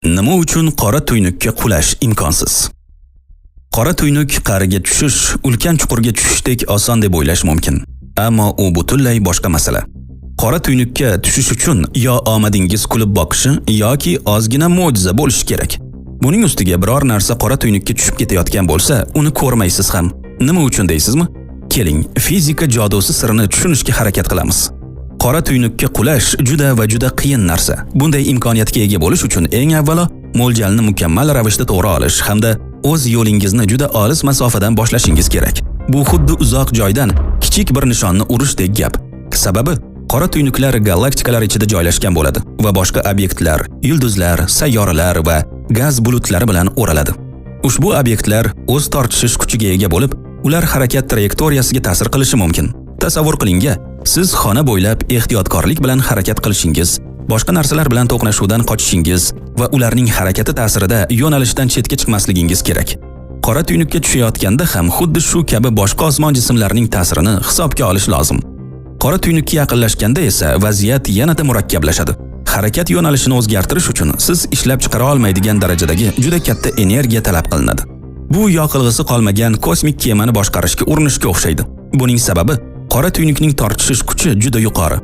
Nima uchun qora tuynukka qulash imkonsiz? Qora tuynuk qa'riga tushish, ulkan chuqurga tushishdek oson deb o'ylash mumkin. Ammo u butunlay boshqa masala. Qora tuynukka tushish uchun yo omadingiz kulib boqishi yoki ozgina mo'jiza bo'lishi kerak. Buning ustiga biror narsa qora tuynukka tushib ketayotgan bo'lsa, uni ko'rmaysiz ham. Nima uchun deysizmi? Keling, fizika jodusi sirini tushunishga harakat qilamiz. Qora tuynukka qulash juda va juda qiyin narsa. Bunday imkoniyatga ega bo'lish uchun eng avvalo mo'ljalni mukammal ravishda to'g'ri olish hamda o'z yo'lingizni juda olis masofadan boshlashingiz kerak. Bu xuddi uzoq joydan kichik bir nishonni urishdek gap. Sababi qora tuynuklar galaktikalar ichida joylashgan bo'ladi va boshqa obyektlar, yulduzlar, sayyoralar va gaz bulutlari bilan o'raladi. Ushbu obyektlar o'z tortishish kuchiga ega bo'lib, ular harakat trayektoriyasiga ta'sir qilishi mumkin. Tasavvur qiling-a, siz xona bo'ylab ehtiyotkorlik bilan harakat qilishingiz, boshqa narsalar bilan to'qnashuvdan qochishingiz va ularning harakati ta'sirida yo'nalishdan chetga chiqmasligingiz kerak. Qora tuynukka tushayotganda ham xuddi shu kabi boshqa osmon jismlarining ta'sirini hisobga olish lozim. Qora tuynukka yaqinlashganda esa vaziyat yanada murakkablashadi. Harakat yo'nalishini o'zgartirish uchun siz ishlab chiqara olmaydigan darajadagi juda katta energiya talab qilinadi. Bu yoqilg'isi qolmagan kosmik kemani boshqarishga urinishga o'xshaydi. Buning sababi qora tuynukning tortishish kuchi juda yuqori.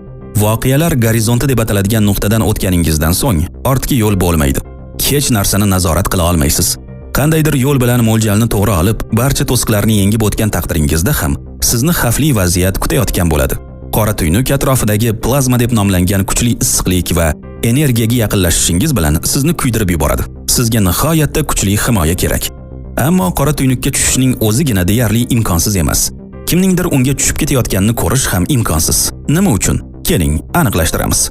Voqealar gorizonti deb ataladigan nuqtadan o'tganingizdan so'ng ortga yo'l bo'lmaydi. Hech narsani nazorat qila olmaysiz. Qandaydir yo'l bilan mo'ljalni to'g'ri olib, barcha to'siqlarni yengib o'tgan taqdiringizda ham sizni xavfli vaziyat kutayotgan bo'ladi. Qora tuynuk atrofidagi plazma deb nomlangan kuchli issiqlik va energiyaga yaqinlashishingiz bilan sizni kuydirib yuboradi. Sizga nihoyatda kuchli himoya kerak. Ammo qora tuynukka tushishning o'zigina deyarli imkonsiz emas. Kimningdir unga tushib ketayotganini ko'rish ham imkonsiz. Nima uchun? Keling, aniqlashtiramiz.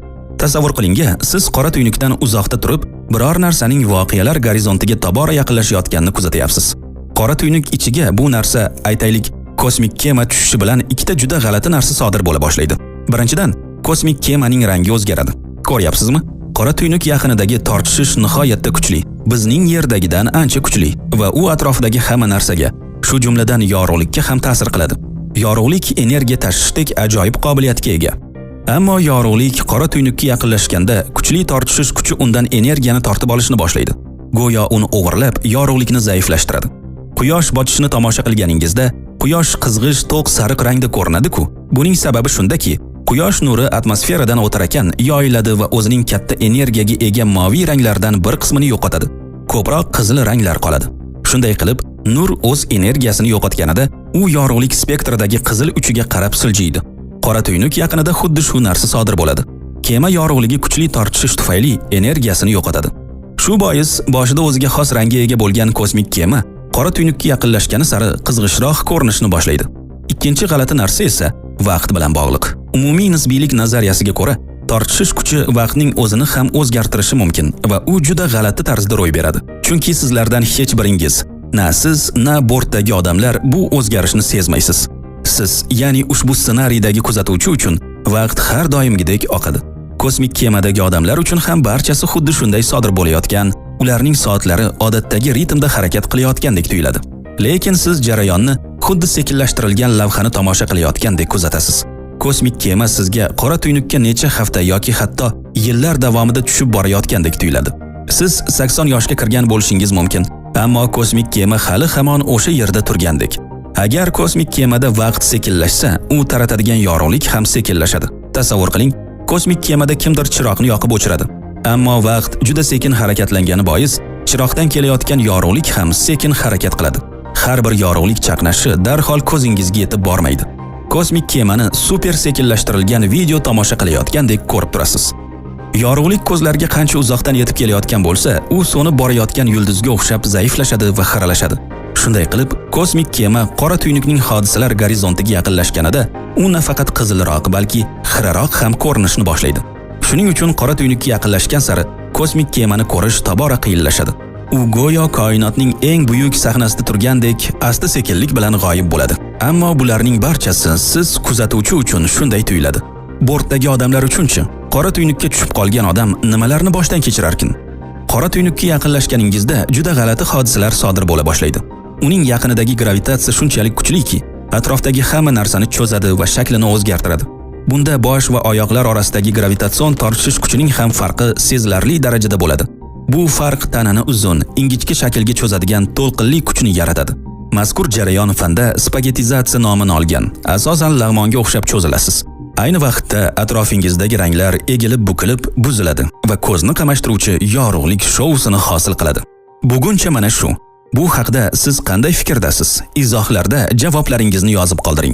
Tasavvur qiling-a, siz qora tuynukdan uzoqda turib, biror narsaning voqealar gorizontiga tobora yaqinlashayotganini kuzatyapsiz. Qora tuynuk ichiga bu narsa, aytaylik, kosmik kema tushishi bilan ikkita juda g'alati narsa sodir bo'la boshlaydi. Birinchidan, kosmik kemaning rangi o'zgaradi. Ko'ryapsizmi? Qora tuynuk yaqinidagi tortishish nihoyatda kuchli. Bizning Yerdagidan ancha kuchli va u atrofidagi hamma narsaga, shu jumladan yorug'likka ham ta'sir qiladi. Yorug'lik energiya tashishdek ajoyib qobiliyatga ega. Ammo yorug'lik qora tuynukka yaqinlashganda kuchli tortishish kuchi undan energiyani tortib olishni boshlaydi. Go'yo uni o'g'irlab, yorug'likni zaiflashtiradi. Quyosh botishini tomosha qilganingizda, quyosh qizg'ish to'q sariq rangda ko'rinadi-ku. Buning sababi shundaki, quyosh nuri atmosferadan o'tar ekan yoyiladi va o'zining katta energiyaga ega moviy ranglardan bir qismini yo'qotadi. Ko'proq qizil ranglar qoladi. Shunday qilib, nur o'z energiyasini yo'qotganida u yorug'lik spektridagi qizil uchiga qarab siljiydi. Qora tuynuk yaqinida xuddi shu narsa sodir bo'ladi. Kema yorug'ligi kuchli tortishish tufayli energiyasini yo'qotadi. Shu bois boshida o'ziga xos rangga ega bo'lgan kosmik kema qora tuynukka yaqinlashgani sari qizg'ishroq ko'rinishni boshlaydi. Ikkinchi g'alati narsa esa vaqt bilan bog'liq. Umumiy nisbiylik nazariyasiga ko'ra, tortishish kuchi vaqtning o'zini ham o'zgartirishi mumkin va u juda g'alati tarzda ro'y beradi. Chunki sizlardan hech biringiz, na siz, na bortdagi odamlar bu o'zgarishni sezmaysiz. Siz, ya'ni ushbu ssenariydagi kuzatuvchi uchun vaqt har doimgidek oqadi. Kosmik kemadagi odamlar uchun ham barchasi xuddi shunday sodir bo'layotgan, ularning soatlari odatdagi ritmda harakat qilayotgandek tuyuladi. Lekin siz jarayonni xuddi sekinlashtirilgan lavhani tomosha qilayotgandek kuzatasiz. Kosmik kema sizga qora tuynukka necha hafta yoki hatto yillar davomida tushib borayotgandek tuyuladi. Siz 80 yoshga kirgan bo'lishingiz mumkin, ammo kosmik kema hali hamon o'sha yerda turgandek. Agar kosmik kemada vaqt sekinlashsa, u taratadigan yorug'lik ham sekinlashadi. Tasavvur qiling, kosmik kemada kimdir chiroqni yoqib o'chiradi. Ammo vaqt juda sekin harakatlangani bois, chiroqdan kelayotgan yorug'lik ham sekin harakat qiladi. Har bir yorug'lik chaqnashi darhol ko'zingizga yetib bormaydi. Kosmik kemani super sekinlashtirilgan video tomosha qilayotgandek ko'rib turasiz. Yorug'lik ko'zlarga qancha uzoqdan yetib kelayotgan bo'lsa, u so'nib borayotgan yulduzga o'xshab zaiflashadi va xiralashadi. Shunday qilib, kosmik kema qora tuynukning hodisalar gorizontiga yaqinlashganida, u nafaqat qizilroq, balki xiraroq ham ko'rinishni boshlaydi. Shuning uchun qora tuynukka yaqinlashgan sari kosmik kemani ko'rish tobora qiyinlashadi. U go'yo koinotning eng buyuk sahnasida turgandek asta-sekinlik bilan g'oyib bo'ladi. Ammo bularning barchasi siz kuzatuvchi uchun shunday tuyuladi. Bortdagi odamlar uchunchi? Qora tuynukka tushib qolgan odam nimalarni boshdan kechirarkin? Qora tuynukka yaqinlashganingizda juda g'alati hodisalar sodir bo'la boshlaydi. Uning yaqinidagi gravitatsiya shunchalik kuchliki, atrofdagi hamma narsani cho'zadi va shaklini o'zgartiradi. Bunda bosh va oyoqlar orasidagi gravitatsion tortishish kuchining ham farqi sezilarli darajada bo'ladi. Bu farq tanani uzun, ingichka shaklga cho'zadigan to'lqinli kuchni yaratadi. Mazkur jarayon fanda spagetizatsiya nomini olgan. Asosan lag'monga o'xshab cho'zilasiz. Ayni vaqtda atrofingizdagi ranglar egilib-bukilib buziladi va ko'zni qamashtiruvchi yorug'lik shousini hosil qiladi. Buguncha mana shu. Bu haqda siz qanday fikrdasiz? Izohlarda javoblaringizni yozib qoldiring.